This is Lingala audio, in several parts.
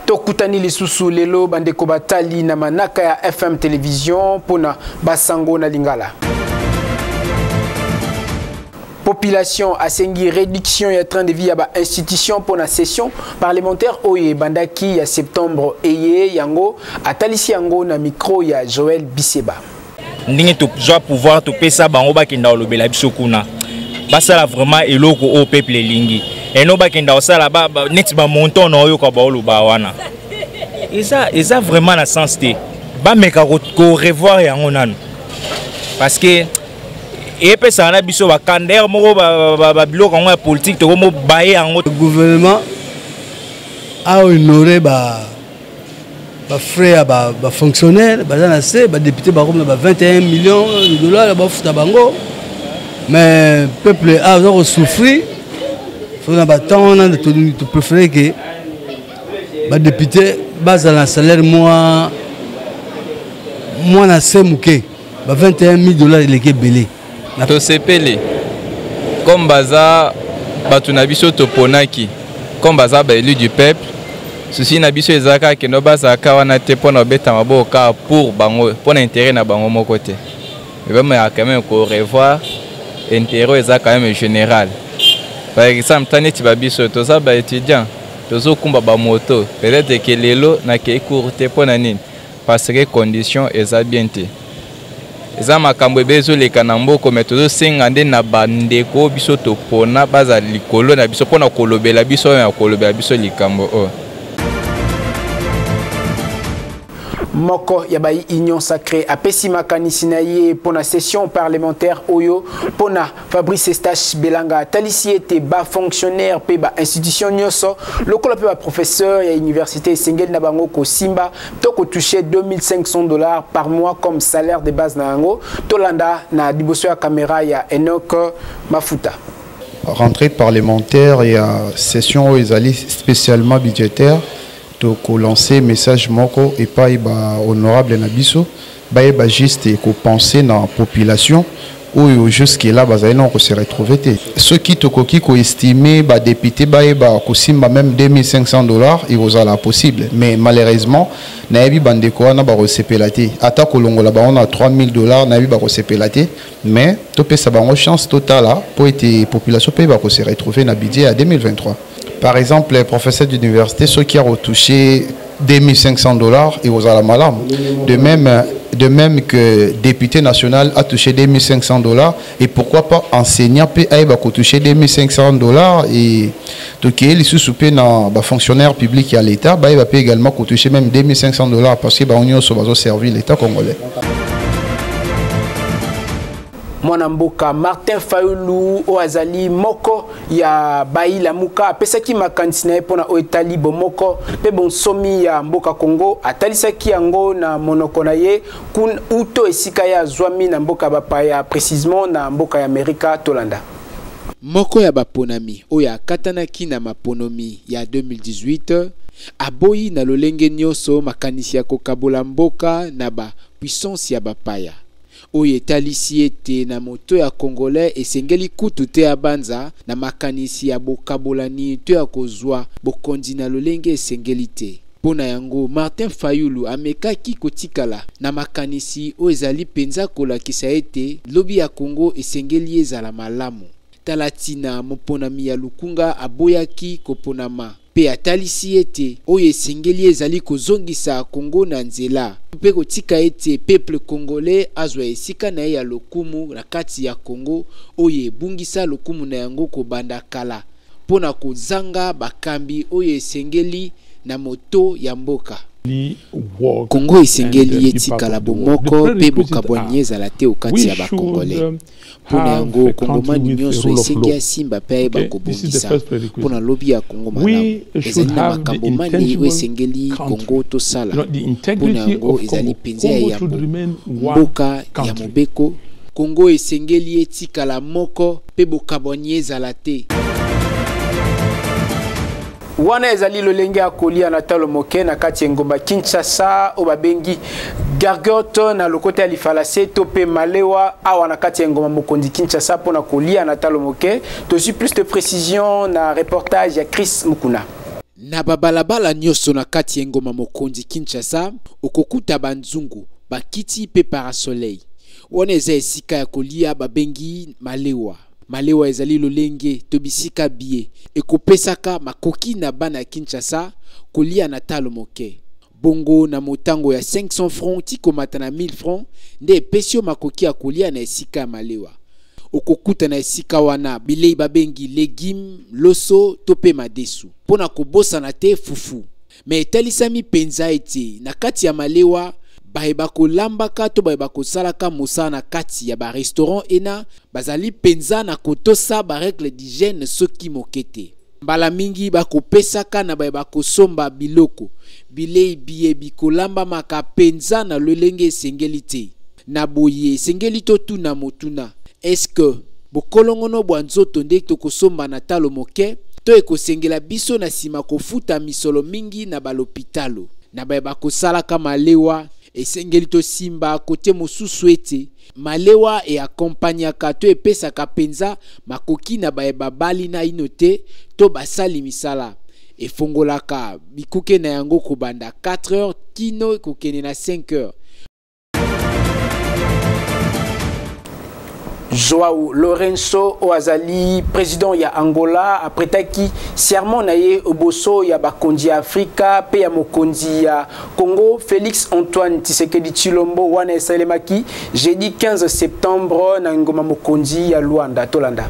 Tokutani lisusu lelo bandeko batali na manaka ya FM Television mpona basango na Lingala. Population asengi réduction ya train de vie ya ba institution mpona session parlementaire oyo ebandaki ya septembre eye yango atalisi yango na micro ya Joël Biseba. Ndenge tozwa pouvoir, topesa bango bakenda kolobela biso kuna, basala vraiment eloko oyo peuple elingi eno bakenda kosala neti bamonton na oyoka baoloba wana eza vraiment na sens te. Bameka korevoir yango nanu parce que epesaka na biso bakandere moko babiloko yango ya politike tokomobaye yango. Gouvernement a honoré ba bafrais ya bafonctionnaire baza na se, badéputé bakomi na ba 21 millions de dollars bafuta bango, mais peuple aza kosouffrir. So na batemps wana topréféré ke badéputé bazala na salaire mwa mwa na se moke, ba 21 000 dollars eleki ebele. Tosepeli comme baza bato na biso toponaki, comme baza baélu du peuple. Souci na biso eza kaka kendo bazalaka wana te mpona kobeta maboko kaka pour bango, mpona intérêt na bango moko te, mais bameka quand même korevoir intérêt oyo eza quand même général. Par exemple, ta neti babiso toza baétudiant, tozokumba bamoto, peut-être ke lelo nakei cours te. Mpo na nini? Parce que condition eza bien te, eza makambo ebele ezoleka na mboka. Me tozosenga nde na bandeko biso topona bazala likolo na biso mpona kolobela biso oyo ya kolobela biso likambo oyo. Moko ya bayi Union sacrée apesi makanisi na ye mpona session parlementaire oyo. Mpona Fabrice Estache Belanga, atalisi ete bafonctionnaire mpe bainstitution nyonso lokola mpe baprofesseur ya université esengeli na bango kosimba to kotouche 2500 $ par mois comme salaire de base na yango. Tolanda na liboso ya caméra ya Enoch Mafuta. Rentrée parlementaire ya session oyo ezali spécialement budgétaire, tokolancer message moko epai bahonorable na biso bayeba juste kopenser na population oyo jusque là bazali na kose retrouver te. Soki tokoki koestime badéputé bayeba kosimba même 2500 $ ekozala possible, mais malheureusement nayebi bandeko wana bakosepela te. Ata kolongola bango na 3000 $, nayebi bakosepela te, mais topesa bango chance, totala mpo ete population mpe bakose retrouver na budget ya 2023. Par exemple, professeur d'université, soki akotouche 2500 $ ekozala malamu, de même que député national a touché 2500 $, et pourquoi pas enseignant mpe ayeba kotouche 2500 $, et tokeye lisusu mpe na bafonctionnaire public ya l'État bayeba mpe également kotouche même 2500 $, parce que bango nyonso bazoservir l'État congolais. Mwana mboka Martin Fayulu, oyo azali moko ya bayi Lamuka, apesaki makanisi na ye mpona oyo etali bomoko mpe bonsomi ya mboka Congo. Atalisaki yango na monoko na ye uto esika ye azwami na mboka bapaya, précisement na mboka ya Amerika. Tolanda. Moko ya baponami oyo akatanaki na maponomi ya 2018 aboyi na lolenge nyonso makanisi ya kokabola mboka na bapuissance ya bapaya, oyo etalisi ete na moto ya Congolais esengeli kutu te abanza na makanisi ya bokabolani to ya kozwa bokonzi na lolenge esengeli te. Mpo na yango, Martin Fayulu amekaki kotikala na makanisi oyo ezali mpenza kolakisa ete lobi ya Kongo esengeli ezala malamu. Tala ntina moponami ya Lukunga aboyaki koponama mpe atalisi ete oyo esengeli ezali kozongisa Kongo na nzela mpe kotika ete peuple congolais azwa esika na ye ya lokumu na kati ya Kongo oyo ebungisa lokumu na yango kobanda kala mpo na kozanga bakambi oyo esengeli na moto ya mboka. Kongo esengeli etikala bomoko mpe bokabwani ezala te okati ya Bakongolais. Mpo na yango, Kongomani nyonso esengi asimba mpe ayeba kobongisa mpo na lobi ya Kongo malamu. Ezali na makambo mani oyo esengeli Kongo tosala. Mpo na yango, ezali mpenza ya yambo mboka ya mobeko. Kongo esengeli etikala moko mpe bokabwani ezala te. Wana ezali lolenge ya kolia na talo moke na kati ya engumba Kinshasa, oyo babengi gargote na lokota ya lifalase to mpe malewa awa na kati ya engumba mokonzi Kinshasa mpona kolia na talo moke. Tozwi plus de précision na reportage ya Chris Mukuna. Na babalabala nyonso na kati ya engoma mokonzi Kinshasa, okokuta banzungu, bakiti mpe parasoleil. Wana eza esika ya kolia babengi malewa. Malewa ezali lolenge to bisika biye ekopesaka makoki na bana ya Kinshasa kolia na talo moke. Bongo na motango ya 500 francs ti komata na 1000 francs nde epesi yo makoki ya kolia na esika ya malewa. Okokuta na esika wana bilei babengi legume, loso to mpe madesu. Mpo na kobosana te fufu. Me etalisami mpenza ete na kati ya malewa baye bakolambaka to baye bakosalaka mosala na kati ya ba restaurant ena bazali mpenza na kotosa ba règle d'hygiène soki moke te. Mbala mingi bakopesaka na baye bakosomba biloko bilei biye bikolambamaka mpenza na lolenge esengeli te. Na boye esengeli totuna motuna, est-ce que bokolongono bwa nzoto nde tokosomba na talo moke to ekosengela biso na nsima kofuta misolo mingi na balopitalo? Na baye bakosalaka malewa esengeli tosimba kote mosusu ete malewa eakompanyaka to epesaka mpenza makoki na baye babali naino te to basali misala. Efongolaka bikuke na yango kobanda 4 heures kino kokende na 5 heures. Joao Lourenço oyo azali président ya Angola apretaki serment na ye oboso ya bakonzi ya Afrika pe ya mokonzi ya Congo Félix Antoine Tshisekedi Tshilombo. Wana esalemaki jeudi 15 septembre na ngoma mokonzi ya Luanda. Tolanda.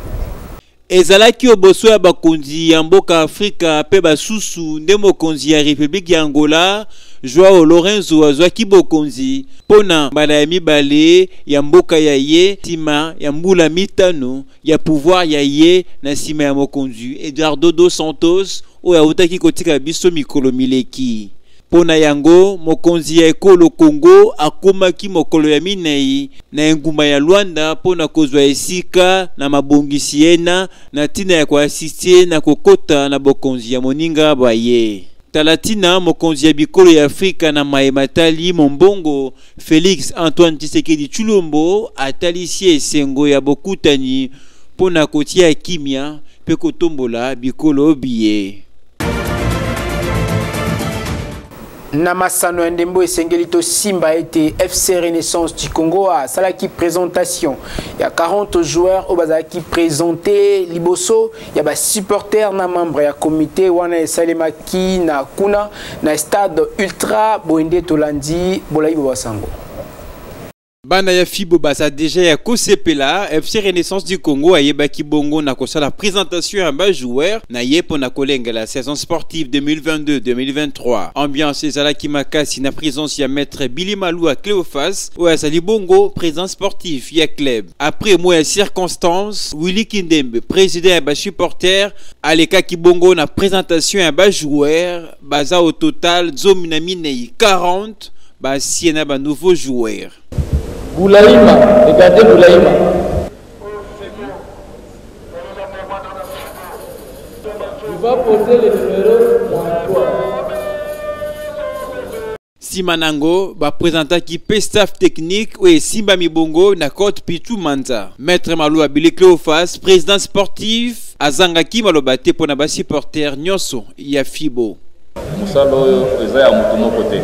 Ezalaki oboso ya bakonzi ya mboka Afrika pe basusu nde mokonzi ya Republique ya Angola Joao Lourenço azwaki bokonzi mpo na mbala ya mibale ya mboka ya ye nsima ya mbula mitano ya pouvoir ya ye na nsima ya mokonzi Eduardo dos Santos oyo awutaki kotika biso mikolo mileki. Mpo na yango, mokonzi ya ekolo Congo akomaki mokolo ya minei na engumba ya Luanda mpo na kozwa esika na mabongisi ena na ntina ya koasiste na kokota na bokonzi ya moninga bwa ye. Tala ntina mokonzi ya bikolo ya Afrika na maye matali mombongo Felix Antoine Tshisekedi Tshilombo atalisi esengo ya bokutani mpo na kotia kimya mpe kotombola bikolo biye. Na masano ya ndembo esengeli tosimba ete FC Renaissance du Congo asalaki présentation ya 40 joueurs oyo bazalaki présente liboso ya ba supporters na membre ya comité. Wana esalemaki na kuna na stade Ultra. Boye tolandi bolai bobasango. Bana ya Fibo baza déjà ya kosepela. FC Renaissance du Congo ayebaki bongo na kosala présentation ya ba joueur na ye mpo na kolengela saison sportive 2022-2023. Ambiance ezalaki makasi na présence ya maître Billy Malou Cléophas oyo azali bongo président sportif ya club. Après mwa ya circonstance, Willy Kindembe, président ya ba supporter, alekaki bongo na présentation ya ba joueur. Baza au total 44, 40 basie na ba nouveaux joueurs. Boulaïma, regardez Boulaïma. Tu vas poser le numéro 33. Nsima nango baprésentaki mpe staff technique oyo esimbami bongo na cote Pichu Manza. Maître Malou Abili Cléophas, président sportif, azangaki maloba te mpo na basupporter nyonso ya Fibo. Mosala oyo eza ya motu moko te.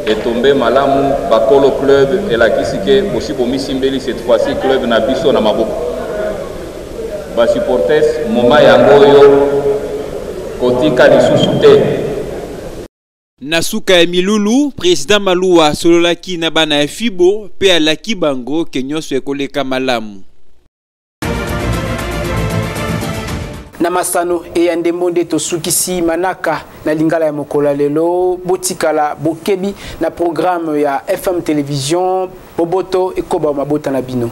Etombe malamu bakolo club elakisi ke bosi bomisimbeli cette fois-ci club na biso na maboko. Basupporters moma yango oyo kotika lisusu te. Na suka ya milulu, président Maluwa asololaki na bana ya Fibo mpe alaki bango ke nyonso ekoleka malamu. Na masano eya ndembo nde tosukisi manaka na lingala ya mokolo ya lelo. Botikala bokebi na programme ya FM Télévision Boboto ekoba mabota na bino.